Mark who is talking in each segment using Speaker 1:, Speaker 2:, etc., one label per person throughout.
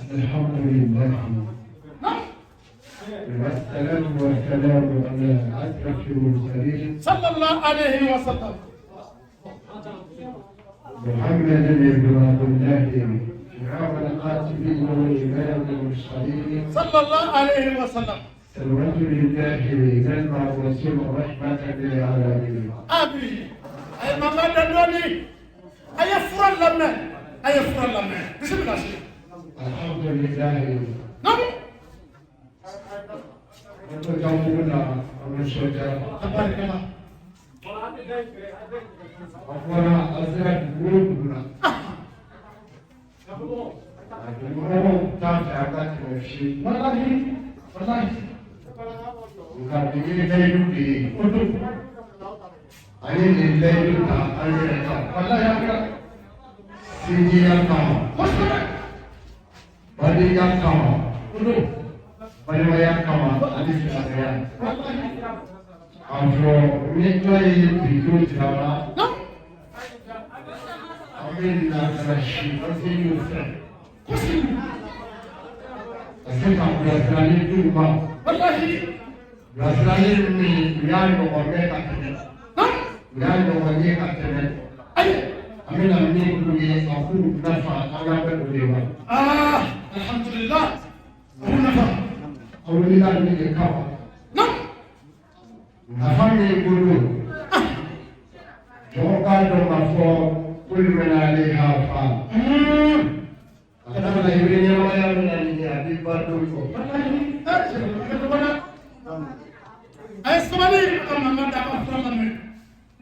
Speaker 1: الحمد لله والسلام والسلام على أشرف المرسلين
Speaker 2: صلى الله عليه وسلم.
Speaker 1: محمد بن عبد الله إمام القاتلين وإمام المرسلين
Speaker 2: صلى الله عليه وسلم.
Speaker 1: صلوات لله المبعوث رحمة للعالمين.
Speaker 2: Abi a ye mama da dɔɔni, a ye fura lamɛn, a ye fura lamɛn. Bisimila si.
Speaker 1: الحمد لله.
Speaker 2: Naamu.
Speaker 1: An bɛ gabugu la, an nisɔndiyara.
Speaker 2: Tabarikala.
Speaker 1: A fɔra an sera dugu o dugu la, a dugumɔgɔw t'a fɛ an ka tɛmɛ fiyewu.
Speaker 2: Walahi, walahi.
Speaker 1: Nka nin ye layidu de ye.
Speaker 2: O don.
Speaker 1: An ye nin layidu ta an yɛrɛ kan.
Speaker 2: Walahi, a kɛra.
Speaker 1: Sinjiya kama,
Speaker 2: Kosɛbɛ.
Speaker 1: Badenya kama,
Speaker 2: O don.
Speaker 1: Balimaya kama ani silamɛya.
Speaker 2: Walahi.
Speaker 1: K'a fɔ ni Ala ye bi don jira an na,
Speaker 2: Naamu.
Speaker 1: An bɛ na ka na si an seliw fɛ,
Speaker 2: Kosɛbɛ.
Speaker 1: Ka se ka bilasirali d'u ma,
Speaker 2: Walahi.
Speaker 1: Bilasirali min u y'a ɲɔgɔn mɛn ka tɛmɛ,
Speaker 2: Naamu.
Speaker 1: U y'a ɲɔgɔn ye ka tɛmɛ.
Speaker 2: Ayi.
Speaker 1: An bɛna min k'u ye, a k'u nafa, an ka bɛ o de ma.
Speaker 2: Ah, alhamdulillah, a b'u nafa.
Speaker 1: An wulila nin de kama.
Speaker 2: Naamu.
Speaker 1: Nafa min bolo, jɔn k'a dɔn k'a fɔ كل من عليها فان. Ka d'a kan i bɛ ɲɛnamaya min na nin ye, a b'i ba don kɔ.
Speaker 2: Walahi, eh, a ye sabali ka mama da ka fura lamɛn.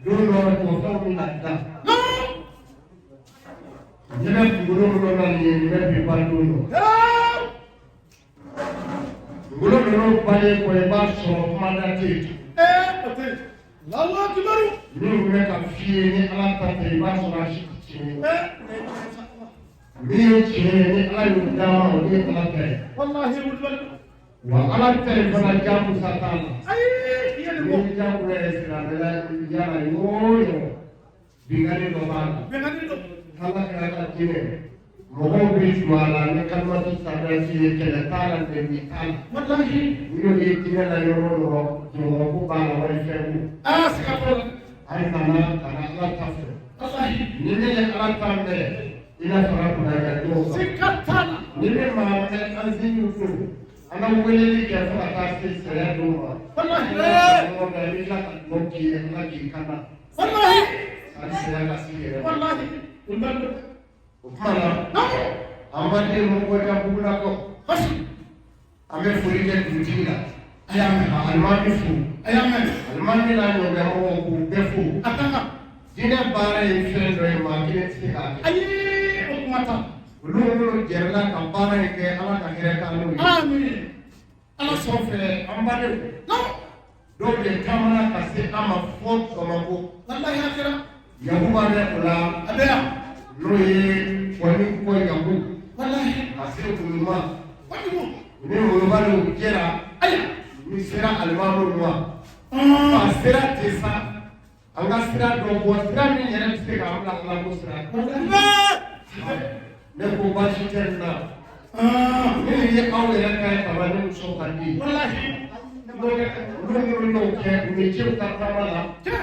Speaker 1: Don dɔ mɔgɔw bɛna da.
Speaker 2: Naamu.
Speaker 1: Ɲɛ bɛ kunkolo minnu na nin ye, nin bɛ bi ba don dɔ.
Speaker 2: Eh.
Speaker 1: Kunkolo ninnu balen kɔ, i b'a sɔrɔ kumada tɛ yen.
Speaker 2: Eh, o tɛ yen. Allahu akbar.
Speaker 1: Min bɛ ka f'i ye ni Ala ta tɛ, i b'a sɔrɔ a si tɛ tiɲɛ ye.
Speaker 2: Eh.
Speaker 1: Min ye tiɲɛ ye, ni Ala y'o d'a ma, o ye Ala ta ye.
Speaker 2: Wallahi, wulibali.
Speaker 1: Wa Ala ta in fana, jagosa t'a la.
Speaker 2: Ayi, i ye nin bɔ.
Speaker 1: Ni jagoya ye silamɛya yala yɔrɔ o yɔrɔ, binkanni dɔ b'a la.
Speaker 2: Bɛnkanni dɔ.
Speaker 1: Ala kɛra ka diinɛ, mɔgɔw bɛ don a la ni kalimatu sadasi ye, kɛlɛ t'a la, nɛni t'a la.
Speaker 2: Wallahi.
Speaker 1: N'i y'o ye diinɛ la yɔrɔ o yɔrɔ, jɔyɔrɔko b'a la wali fɛn ko.
Speaker 2: Ah, siga t'o la.
Speaker 1: A ye nana ka na Ala ta fɛ.
Speaker 2: Wallahi.
Speaker 1: Ni ne ye Ala ta mɛn, i n'a fara kunna dɔw kan.
Speaker 2: Siga t'a la.
Speaker 1: Ni ne maa mɛn, an siniw don, an ka weleli kɛ fo ka taa se saya don ma.
Speaker 2: Wallahi.
Speaker 1: Mɔgɔ bɛɛ i bɛ tila ka dɔ k'i ye, Ala k'i kana.
Speaker 2: Wallahi.
Speaker 1: Ani saya ka s'i yɛrɛ ma.
Speaker 2: Wallahi, wulibali.
Speaker 1: O tuma na,
Speaker 2: Naamu.
Speaker 1: An b'an mɔgɔjabugulakaw,
Speaker 2: Basi.
Speaker 1: An bɛ foli kɛ dugutigi la.
Speaker 2: A y'a mɛn.
Speaker 1: Ka alimami fo.
Speaker 2: A y'a mɛn.
Speaker 1: Alimami n'a ɲɔgɔnmɔgɔw, k'u bɛɛ fo.
Speaker 2: A ka kan.
Speaker 1: Diinɛ baara ye fɛn dɔ ye, maa kelen tɛ se k'a kɛ.
Speaker 2: Ayi, o kuma t'a.
Speaker 1: Olu minnu jɛrɛla ka baara in kɛ, Ala ka hɛrɛ k'an n'u ye.
Speaker 2: Amin.
Speaker 1: Ala kɔfɛ, an badenw,
Speaker 2: Naamu.
Speaker 1: Dɔw de taamana ka se an ma fo Bamakɔ.
Speaker 2: Wallahi, a kɛra.
Speaker 1: Yakuba bɛ o la.
Speaker 2: A bɛ yan.
Speaker 1: N'o ye kɔni kɔ Yaku
Speaker 2: Wallahi.
Speaker 1: Ka se olu ma.
Speaker 2: Kojugu.
Speaker 1: Ni molobaliw jɛra,
Speaker 2: Ayi.
Speaker 1: Ni sera alimamiw ma,
Speaker 2: Ah.
Speaker 1: a sera ten sa, an ka sira dɔ bɔ, sira min yɛrɛ bɛ se k'an bila Ala ko sira. Ne ko baasi tɛ nin na.
Speaker 2: Ah.
Speaker 1: Min ye aw yɛrɛ ka ye kaban, ne muso ka di.
Speaker 2: Wallahi.
Speaker 1: Olu minnu y'o kɛ, u ni cew ka taama la,
Speaker 2: Tiɲɛ.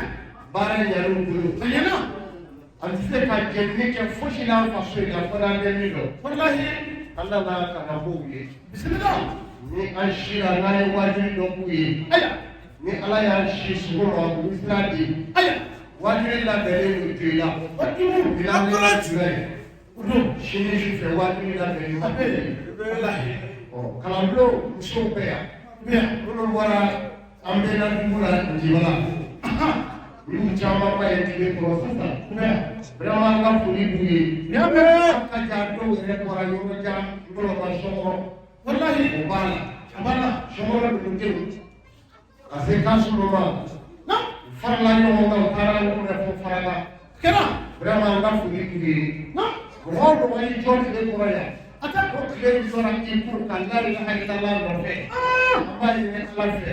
Speaker 1: Baara ɲan'u bolo.
Speaker 2: A ɲɛna.
Speaker 1: An tɛ se ka jɛnini kɛ fosi la an faso in na fo n'an bɛ min dɔn.
Speaker 2: Wallahi.
Speaker 1: An nana ka na b'u ye.
Speaker 2: Bisimila.
Speaker 1: Ni an sira, n'an ye wajibi dɔ k'u ye,
Speaker 2: Ayiwa.
Speaker 1: Ni Ala y'an si sugu ma, u bɛ sira di.
Speaker 2: Ayiwa.
Speaker 1: Wajibi labɛnnen don to i la.
Speaker 2: Kojugu.
Speaker 1: Bi la ne jumɛn ye?
Speaker 2: O don.
Speaker 1: Sini sufɛ wajibi labɛnnen
Speaker 2: A
Speaker 1: don.
Speaker 2: bɛ yen. Wallahi.
Speaker 1: Ɔ, kalanbulon musow bɛ yan.
Speaker 2: Bɛ yan.
Speaker 1: Minnu bɔra an bɛ na dugu la Njibala.
Speaker 2: Ahan.
Speaker 1: Olu caman ba ye tile kɔrɔ sisan.
Speaker 2: Bɛ yan.
Speaker 1: Vraiment, an ka foli b'u ye.
Speaker 2: N y'a mɛn.
Speaker 1: An ka ja dɔw yɛrɛ bɔra yɔrɔ jan, Ngɔlɔba, Sɔkɔrɔ.
Speaker 2: Wallahi.
Speaker 1: O b'a la.
Speaker 2: A b'a la.
Speaker 1: Sɔkɔrɔ dugudenw ka se Kasumu ma.
Speaker 2: Naam.
Speaker 1: U farala ɲɔgɔn kan, u taara ɲɔgɔn fɛ fo Farala.
Speaker 2: Kɛra.
Speaker 1: Vraiment, an ka foli b'u ye.
Speaker 2: Naam.
Speaker 1: Mɔgɔ o mɔgɔ y'i jɔ tile kɔrɔ yan.
Speaker 2: A tɛ.
Speaker 1: O tile in sɔrɔ i kun ka la ilaha illallah nɔfɛ.
Speaker 2: Ah.
Speaker 1: An b'a ɲini Ala fɛ.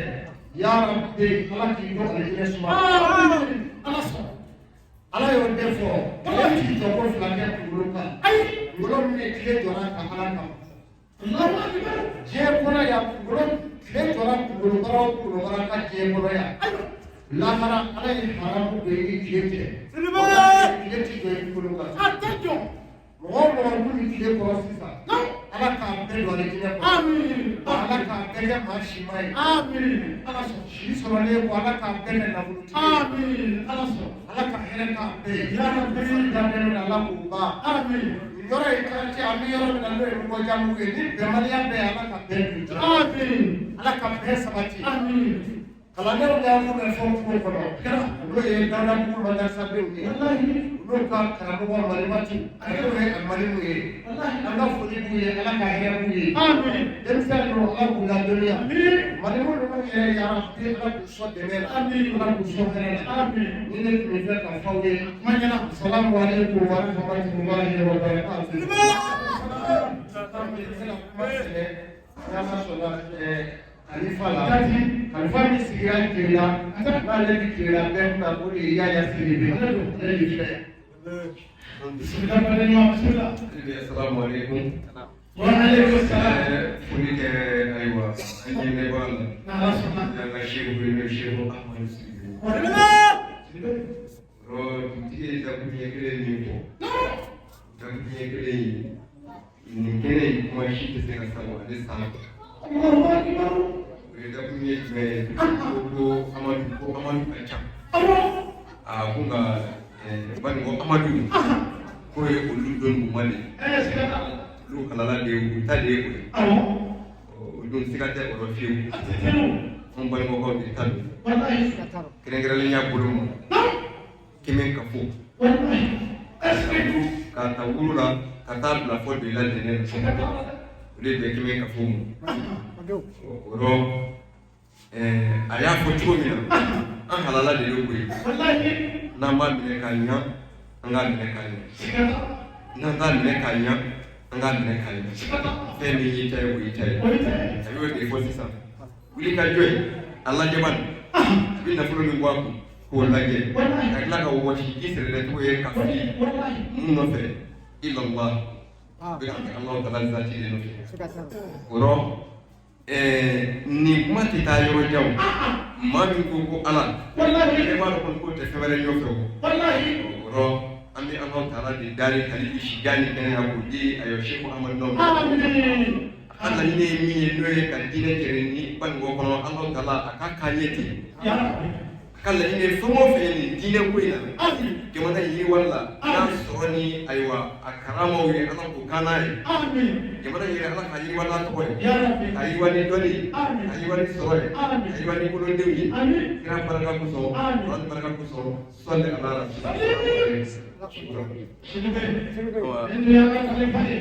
Speaker 1: Ya Rabbi, Ala k'i dɔn alijinɛ suma.
Speaker 2: Ah. Ala sɔn.
Speaker 1: Ala y'o de fɔ. Ala k'i jɔ ko fila kɛ kunkolo kan.
Speaker 2: Ayi.
Speaker 1: Kunkolo min ye tile jɔra ka Ala kama. Diɲɛ kɔnɔ yan, kunkolo tile jɔra kunkolokara o kunkolokara ka diɲɛ kɔnɔ yan, lahara Ala ye haramu don i ni tile cɛ.
Speaker 2: Sidibe.
Speaker 1: Tile ti jɔ i kunkolo kan.
Speaker 2: A tɛ jɔ.
Speaker 1: Mɔgɔ o mɔgɔ n'u ni tile kɔrɔ sisan, Ala k'a bɛɛ don ale diinɛ kɔnɔ.
Speaker 2: Amin.
Speaker 1: Ala k'a bɛɛ kɛ maa sima ye.
Speaker 2: Amin. Ala sɔn.
Speaker 1: Si sɔrɔlen kɔ, Ala k'a bɛɛ kɛ nafolotigi ye.
Speaker 2: Amin. Ala sɔn.
Speaker 1: Ala ka hɛrɛ k'a bɛɛ ye.
Speaker 2: Ya Rabbi.
Speaker 1: Daminɛ na, Ala k'o ban.
Speaker 2: Amin.
Speaker 1: Nin yɔrɔ in quartier, an bɛ yɔrɔ min na, n'o ye Mɔgɔjamugu ye, ni bɛnbaliya bɛɛ ye, Ala ka bɛn don.
Speaker 2: Amin.
Speaker 1: Ala ka bɛn sabati.
Speaker 2: Amin.
Speaker 1: Kalandenw y'an kun bɛ fɔ kungo kɔnɔ, olu ye Dawudabugu madrasadenw ye.
Speaker 2: Wallahi.
Speaker 1: Olu ka karamɔgɔ Malimatu, n'o ye alimamiw ye.
Speaker 2: Wallahi.
Speaker 1: An ka foli b'u ye, Ala ka hɛrɛ b'u ye.
Speaker 2: Amin.
Speaker 1: Denmisɛn ninnu, Ala k'u ladɔnniya.
Speaker 2: Amin.
Speaker 1: Malimu ninnu yɛrɛ, yarabi, Ala k'u sɔn dɛmɛ la.
Speaker 2: Amin.
Speaker 1: Ala k'u sɔn hɛrɛ la.
Speaker 2: Amin.
Speaker 1: Ni ne tun bɛ fɛ ka fɔ aw ye.
Speaker 2: Kuma ɲɛna.
Speaker 1: Salamu aleykum wa rahmatulahi wa barakatuh. Kuma sɛbɛ n'Ala sɔnna kalifa la. Kalifa min sigira Jela, n'ale bɛ Jela bɛɛ kunna, o de ye Yaya Sidibe. Ale de filɛ yan.
Speaker 2: Bismillah, badenma, bismillah.
Speaker 3: Assalamu alaikum.
Speaker 2: Wa alaikum salam.
Speaker 3: Foli kɛ, ayiwa, an ɲɛ bɛ bɔ a la.
Speaker 2: N'Ala sɔnna.
Speaker 3: N'an ka sehu bɛ n'o Sehu Ahmadu Sidibe. Yɔrɔ dugutigi ye dakuruɲɛ kelen min fɔ. Dakuruɲɛ kelen in, nin kɛnɛ in kuma si tɛ se ka sa ale sanfɛ.
Speaker 2: Allahu akbar.
Speaker 3: O ye dakuruɲɛ jumɛn ye? Ko Amadu, ko Amadu ka ca.
Speaker 2: Awɔ.
Speaker 3: Aa, ko nka Banikɔ Amadu k'o ye olu dɔn ɲuman de ye.
Speaker 2: Siga t'a la.
Speaker 3: Olu halala de ye, u ta de ye o ye.
Speaker 2: Awɔ.
Speaker 3: O dun siga tɛ o rɔ fiyewu.
Speaker 2: A tɛ tɛmɛ.
Speaker 3: Anw Banikɔkaw de ta don.
Speaker 2: Wallahi.
Speaker 3: Kɛrɛnkɛrɛnnenya bolo ma, kɛmɛ ka fɔ.
Speaker 2: Wallahi. Est-ce que
Speaker 3: K'a ta wolo la ka taa bila fɔ de la jɛnɛ la,
Speaker 2: siga t'a la dɛ.
Speaker 3: O de bɛ kɛmɛ ka fɔ ma. O rɔ a y'a fɔ cogo min na, an halala de y'o koyi.
Speaker 2: Wallahi.
Speaker 3: N'an b'a minɛ k'a ɲa, an k'a minɛ k'a ɲa.
Speaker 2: Siga t'a la.
Speaker 3: N'an t'a minɛ k'a ɲa, an k'a minɛ k'a ɲa.
Speaker 2: Siga t'a la.
Speaker 3: Fɛn min y'i ta ye, o y'i ta ye.
Speaker 2: O y'i ta ye.
Speaker 3: A y'o de fɔ sisan, wuli ka jɔ ye a lajɛba nin, a bɛ nafolo min bɔ a kun k'o lajɛ, ka tila ka wɔsi i sɛrɛlɛcogo ye ka fili
Speaker 2: Wallahi.
Speaker 3: mun nɔfɛ, ilallah, bɛ ka kɛ Alahu taala zati de nɔfɛ. O rɔ nin kuma tɛ taa yɔrɔ jan o. Maa min ko ko Ala,
Speaker 2: Wallahi.
Speaker 3: e b'a dɔn kɔni k'o tɛ fɛn wɛrɛ ɲɔfɛ o.
Speaker 2: Wallahi.
Speaker 3: O rɔ an bɛ Alahu taala de dali hali bi si ni kɛnɛya k'o di ayiwa Seku Amadu Dɔn.
Speaker 2: Amin.
Speaker 3: A ka laɲini ye min ye, n'o ye ka diinɛ cɛri ni Banikɔ kɔnɔ, Alahu taala a ka k'an ye ten.
Speaker 2: Ya Rabbi.
Speaker 3: A ka laɲini ye fɛn o fɛn ye nin diinɛ ko in na,
Speaker 2: Amin.
Speaker 3: jamana in yiriwali la, n'a sɔrɔ ni ayiwa a karamaw ye, Ala k'o k'an n'a ye.
Speaker 2: Amin.
Speaker 3: Jamana in yɛrɛ, Ala ka yiriwa n'a tɔgɔ ye,
Speaker 2: Ya Rabbi.
Speaker 3: ka yiriwa ni dɔnni ye,
Speaker 2: Amin.
Speaker 3: ka yiriwa ni sɔrɔ ye,
Speaker 2: Amin.
Speaker 3: ka yiriwa ni bolodenw ye.
Speaker 2: Amin.
Speaker 3: Kira barika kosɔn,
Speaker 2: Amin.
Speaker 3: Kuran barika kosɔn, sɔli ala rasul.
Speaker 2: Sidibe.
Speaker 3: Wa.
Speaker 2: Nin dun y'an ka kalifa ye.